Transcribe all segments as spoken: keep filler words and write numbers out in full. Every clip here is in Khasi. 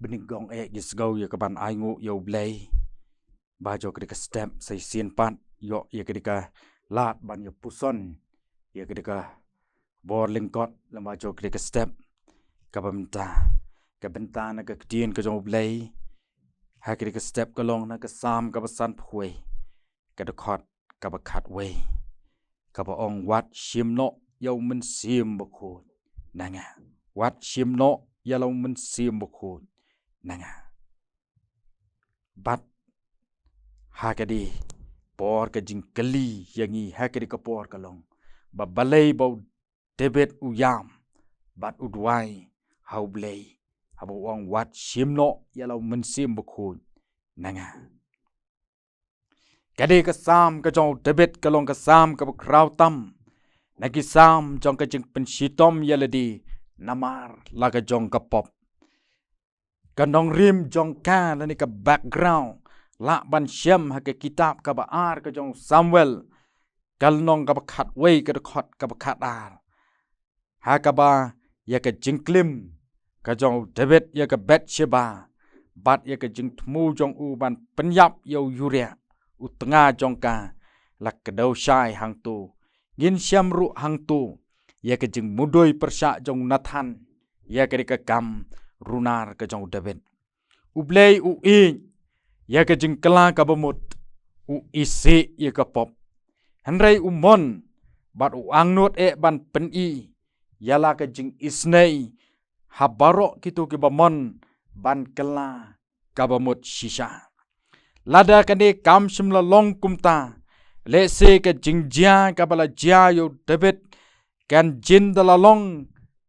Nyngkong eh ngi sngewbha ïa ka ban ainguh ïa U Blei. Ba jong ka dei ka step sa shisien pat ïoh ïa ka dei ka lad ban ïa puson ïa ka dei ka bor lyngkot lem ba jong ka dei ka step. Kaba mynta, ka bynta na ka ktien ka jong U Blei ha ka dei ka step ka long na ka Salm kaba sanphew, ka dkhot kaba khatwei, kaba ong, wat shim noh ïa U Mynsiem Bakhuid na nga. Wat shim noh ïa la U Mynsiem Bakhuid na nga. Bad ha ka dei por ka jingkylli ïa ngi ha ka dei ka por ka long ba balei ba U David u ïam bad u duwai ha U Blei, haba u ong, wat shim noh ïa la U Mynsiem Bakhuid na nga. Ka dei ka Salm ka jong u David ka long ka Salm kaba khraw tam na ki Salm jong ka jingpynshitom ïa lade namar la ka jong ka pop. Ka nongrim jong ka lane ka background lah ban shem ha ka kitab kaba ar ka jong u Samuel, ka lynnong kaba khatwei, ka dkhot kaba khatar, ha kaba ïa ka jingklim ka jong u David ïa ka Bathsheba bad ïa ka jingthmu jong u ban pynïap ïa u Uriah u tnga jong ka, la kdew shai hangto. Ngin shem ruh hangto ïa ka jingmudui pyrshah jong u Nathan ïa ka dei ka kam runar ka jong u David. U Blei u ïeit ïa ka jingkylla kaba mut, u isih ïa ka pop. Hynrei u mon bad u angnud eh ban pyni ïa la ka jingisnei ha baroh kito kiba mon ban kylla kaba mut shisha. Lada kane kam shym la long kumta, lehse ka jingjia kaba la jia ïa u David kan jin da la long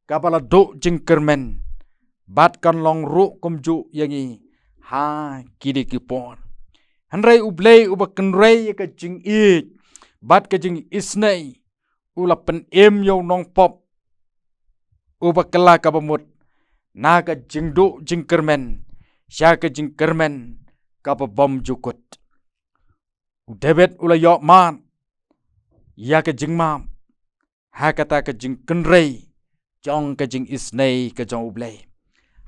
kaba la duh jingkyrmen, bad kan long ruh kumjuh ïa ngi ha ki dei ki por. Hynrei U Blei uba kynrei ïa ka jingïeit bad ka jingisnei, u la pynim ïa u nongpop uba kylla kaba mut na ka jingduh jingkyrmen sha ka jingkyrmen kaba bymjukut. U David u la ïoh mad ïa ka jingmap ha kata ka jingkynrei jong ka jingisnei ka jong U Blei.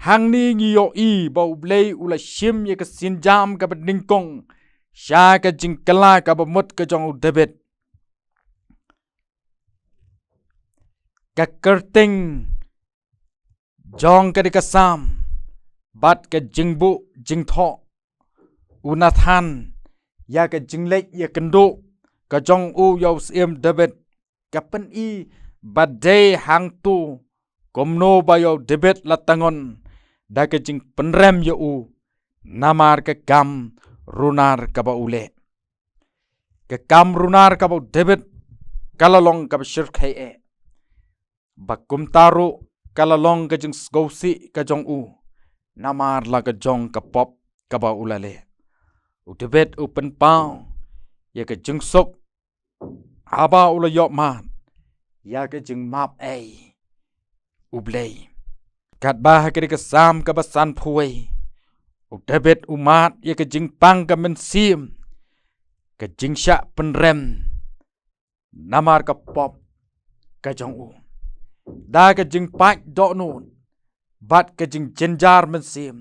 Hangne ngi ïohi ba U Blei u la shim ïa ka sienjam kaba nyngkong sha ka jingkylla kaba mut ka jong u David. Ka kyrteng jong ka dei ka Salm bad ka jingbuh jingthoh u Nathan ïa ka jingleit ïakynduh ka jong u ïa u Syiem David, ka pyni ba dei hangto kumno ba ïa u David la tyngon da ka jingpynrem ïa u namar ka kam runar kaba u leh. Ka kam runar kaba u David ka la long kaba shyrkhei eh. Ba kumta ruh ka la long ka jingsngewsih ka jong u namar la ka jong ka pop kaba u la leh. U David u pynpaw ïa ka jingsuk haba u la ïoh mad ïa ka jingmap ei U Blei. Katba ha ka dei ka Salm kaba sanphew, u David u mad ïa ka jingpang ka mynsiem, ka jingshah pynrem namar ka pop ka jong u. Da ka jingpait dohnud bad ka jingjynjar mynsiem,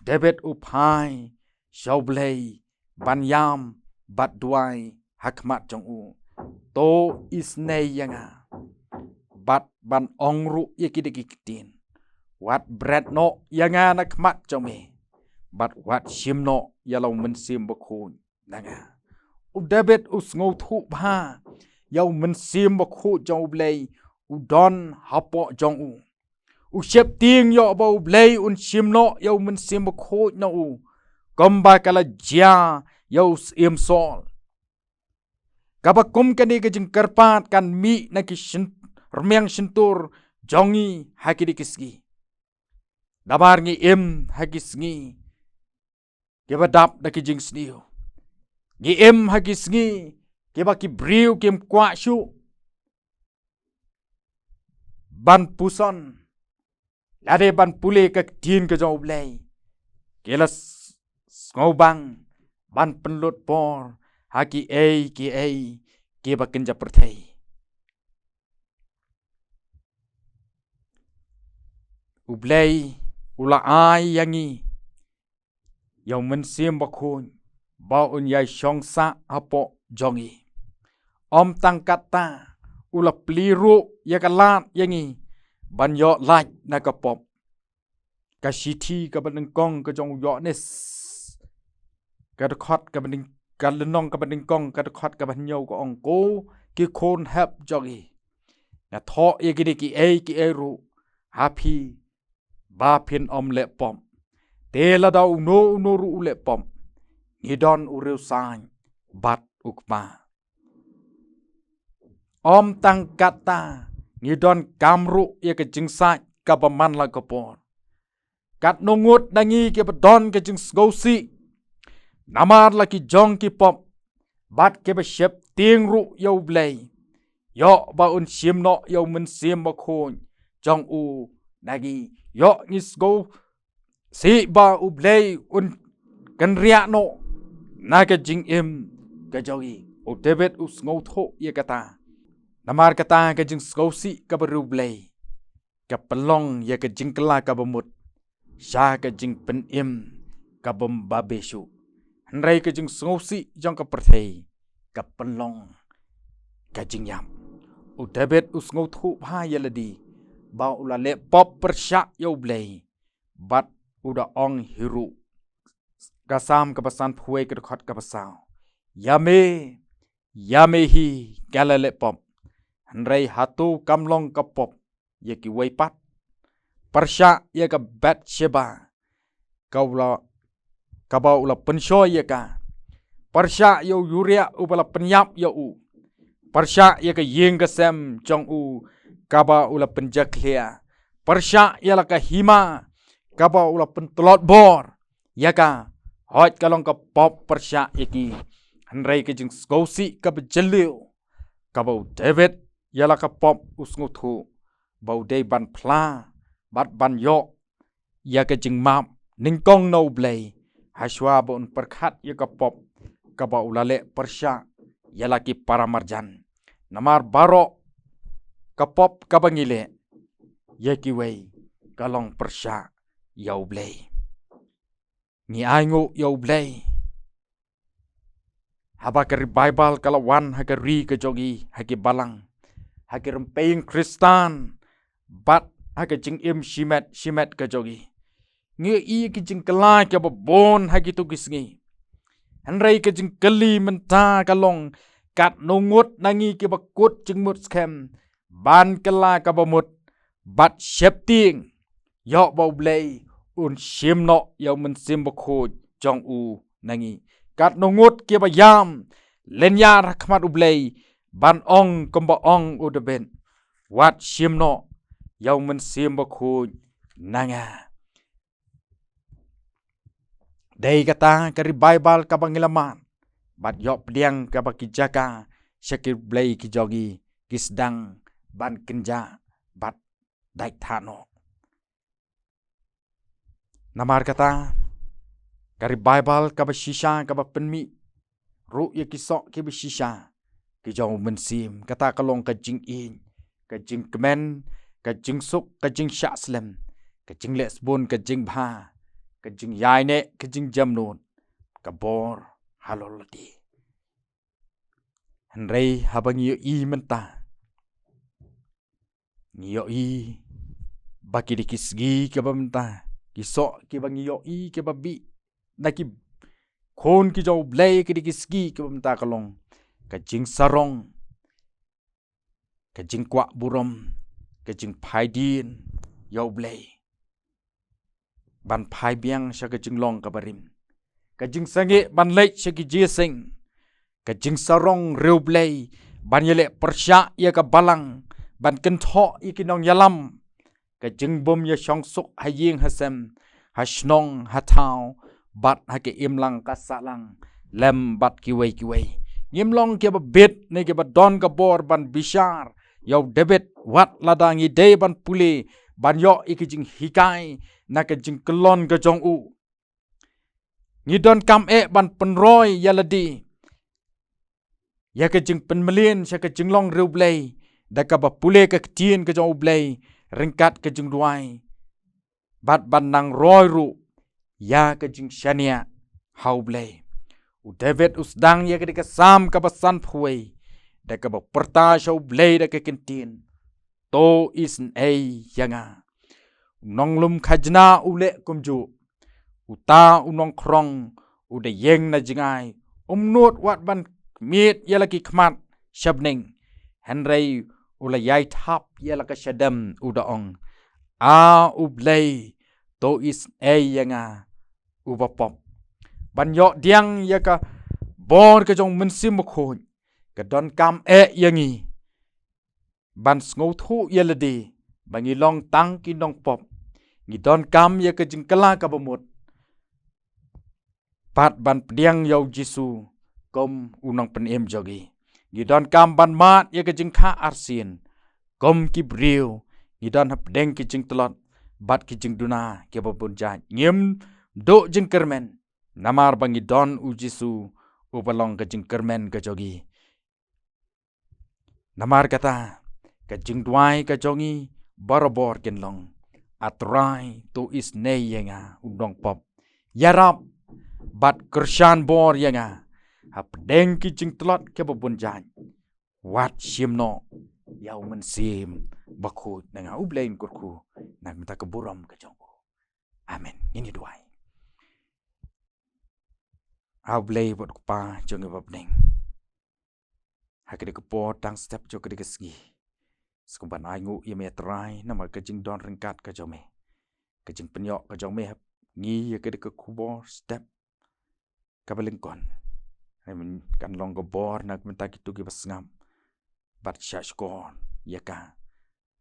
David u phai sha U Blei ban ïam bad duwai ha khmat jong u. To isnei ïa nga bad ban ong ruh ïa ki da ki ktien. Wat bret noh ïa nga na khmat jong me bad wat shim noh ïa la U Mynsiem Bakhuid na nga. U David u sngewthuh bha ïa U Mynsiem Bakhuid jong U Blei u don hapoh jong u. U sheptieng ïoh ba U Blei un shim noh ïa U Mynsiem Bakhuid na u, kumba ka la jia ïa u Syiem Saul. Kaba kum kane ka jingkyrpad kan mih na ki shin-, rmiang shyntur jong ngi ha ki dei ki sngi. Namar ngi im ha ki sngi kiba dap da ki jingsniew. Ngi im ha ki sngi kiba ki briew kim kwah shuh ban puson lade ban pule ka ktien ka jong U Blei. Ki la s-, sngewbang ban pynlut por ha kiei kiei kiba kynja pyrthei. U Blei u la ai ïa ngi ïa u Mynsiem Bakhuid ba un ïai shong sah hapoh jong ngi. Ym tang katta, u la plie ruh ïa ka lad ïa ngi ban ïoh lait na ka pop. Ka shithi kaba nyngkong ka jong u Ïoannis, ka dkhot kaba nyng-, ka lynnong kaba nyngkong, ka dkhot kaba hynñiew, ka ong: Ko ki khun hep jong ngi, nga thoh ïa kine kiei kiei ruh ha phi ba phin ym leh pop. Te lada uno uno ruh u leh pop, ngi don u riewsaiñ bad u Kpa. Ym tang katta, ngi donkam ruh ïa ka jingsait kaba man la ka por. Katno ngut na ngi kiba don ka jingsngewsih namar la ki jong ki pop, bad kiba sheptieng ruh ïa U Blei, ïoh ba un shim noh ïa U Mynsiem Bakhuid jong u na ngi. Ïoh ngi sngewsih ba U Blei un kynriah noh na ka jingim ka jong ngi. U David u sngewthuh ïa kata. Namar kata, ka jingsngewsih kaba riewblei ka pynlong ïa ka jingkylla kaba mut sha ka jingpynim kaba ym babe shuh. Hynrei ka jingsngewsih jong ka pyrthei ka pynlong ka jingïap. U David u sngewthuh bha ïa lade ba u la leh pop pyrshah ïa U Blei, bad u da ong hi ruh, ka Salm kaba sanphew wei, ka dkhot kaba saw: Ïa me, ïa me hi nga la leh pop. Hynrei hato kam long ka pop ïa kiwei pat? Pyrshah ïa ka Bathsheba, ka u la, kaba u la pynshoi ïa ka. Pyrshah ïa u Uriah uba la pynïap ïa u. Pyrshah ïa ka ïing ka sem jong u kaba u la pynjakhlia. Pyrshah ïa la ka hima kaba u la pyntlot bor ïa ka. Hooid, ka long ka pop pyrshah ïa ki. Hynrei ka jingsngewsih kaba jylliew kaba u David ïa la ka pop u sngewthuh ba u dei ban phla bad ban ïoh ïa ka jingmap nyngkong na U Blei, hashwa ba un pyrkhat ïa ka pop kaba u la leh pyrshah ïa la ki para marjan. Namar baroh ka pop kaba ngi leh ïa kiwei ka long pyrshah ïa U Blei. Ngi ainguh ïa U Blei haba ka revival ka la wan ha ka ri ka jong ngi, ha ki balang, ha ki rympei Khristan, bad ha ka jingim shimet shimet ka jong ngi. Ngi ïohi ki jingkylla kiba bun ha kito ki sngi. Hynrei ka jingkylli mynta ka long, katno ngut na ngi kiba kut jingmut skhem ban kylla kaba mut bad sheptieng, ïoh ba U Blei un shim noh ïa U Mynsiem Bakhuid jong u na ngi? Katno ngut kiba ïam lynñiar ha khmat U Blei ban ong kumba ong u David: Wat shim noh ïa U Mynsiem Bakhuid na nga. Dei kata ka revival kaba ngi la mad, bad ïoh pdiang kaba ki jaka sha ki blei ki jong ngi ki sdang ban kynjah bad dait thah noh. Namar kata, ka revival kaba shisha kaba pynmih ruh ïa ki soh kiba shisha ki jong U Mynsiem, kata ka long ka jingïeit, ka jingkmen, ka jingsuk, ka jingshah slem, ka jingleh sbun, ka jingbha, ka jingïaineh, ka jingjemnud, ka bor halor lade. Hynrei haba ngi ïohi mynta, ngi ïohi ba ki dei ki sngi kiba mynta, ki soh kiba ngi ïohi kiba bih na ki khun ki jong U Blei, ki dei ki sngi kiba mynta ka long ka jingsarong, ka jingkwah burom, ka jingphai dien ïa U Blei, ban phai biang sha ka jinglong kaba rim, ka jingsangeh ban leit sha ki jingïaseng, ka jingsarong riewblei, ban ïaleh pyrshah ïa ka balang, ban kynthoh ïa ki nongïalam, ka jingbym ïashong suk ha ïing ha sem, ha shnong ha thaw, bad ha ka imlang ka sahlang lem bad kiwei kiwei. Ngim long kiba bit ne kiba don ka bor ban bishar ïa u David, wat lada ngi dei ban pule ban ïoh ïa ki jinghikai na ka jingkyllon ka jong u. Ngi donkam eh ban pynroi ïa lade ïa ka jingpynmlien sha ka jinglong riewblei da kaba pule ka ktien ka jong U Blei ryngkat ka jingduwai bad ban nang roi ruh ïa ka jingshaniah ha U Blei. U David u sdang ïa ka dei ka Salm kaba san phew wei da kaba pyrta sha U Blei da ka kyntien, "To isynei ïa nga." U nonglum khajna u leh kumjuh. Uta u nongkhrong u da ïeng na jngai, um nud wat ban khmied ïa la ki khmat sha bneng. Hynrei u la ïai thap ïa la ka shadem, u da ong, "A U Blei, to isynei ïa nga uba pop." Ban ïoh pdiang ïa ka bor ka jong U Mynsiem Bakhuid ka donkam eh ïa ngi ban sngewthuh ïa lade ba ngi long tang ki nongpop. Ngi donkam ïa ka jingkylla kaba mut bad ban pdiang ïa U Jisu kum u Nongpynim jong ngi. Ngi donkam ban mad ïa ka jingkha arsien kum ki briew. Ngi don hapdeng ki jingtlot bad ki jingduna kiba bun jait. Ngim duh jingkyrmen namar ba ngi don U Jisu uba long ka jingkyrmen ka jong ngi. Namar kata, ka jingduwai ka jong ngi barabor kin long, "A Trai, to isynei ïa nga u nongpop. Ïarap bad kyrshan bor ïa nga hapdeng ki jingtlot kiba bun jait. Wat shim noh ïa U Mynsiem Bakhuid na nga." U Blei un kyrkhu na ka bynta ka burom ka jong u. Amen. Ngin ïa duwai. A U Blei bad U Kpa jong ngi ba ha bneng, ha kane ka por tang step jong kane ka sngi, sngewbha ban ai nguh ïa me, A Trai, namar ka jingdon ryngkat ka jong me, ka jingpynïoh ka jong me ha ngi ïa kane ka khubor step kaba lyngkot. Kan long ka bor na ka bynta kito kiba sngap bad shahshkor ïa ka,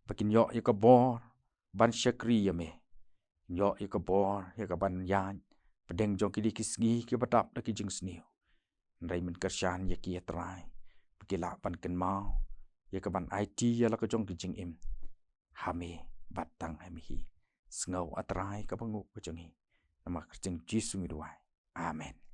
ba kin ïoh ïa ka bor ban shakri ïa me, ïoh ïa ka bor ïa ka ban ïaid pdeng jong kine ki sngi kiba dap da ki jingsniew. Hynrei men kyrshan ïa ki, A Trai, ba ki lah ban kynmaw ïa ka ban aiti ïa la ka jong ki jingim ha me bad tang ha me hi. Sngew, A Trai, ka banguh ka jong ngi. Namar ka kyrteng Jisu ngi duwai. Amen.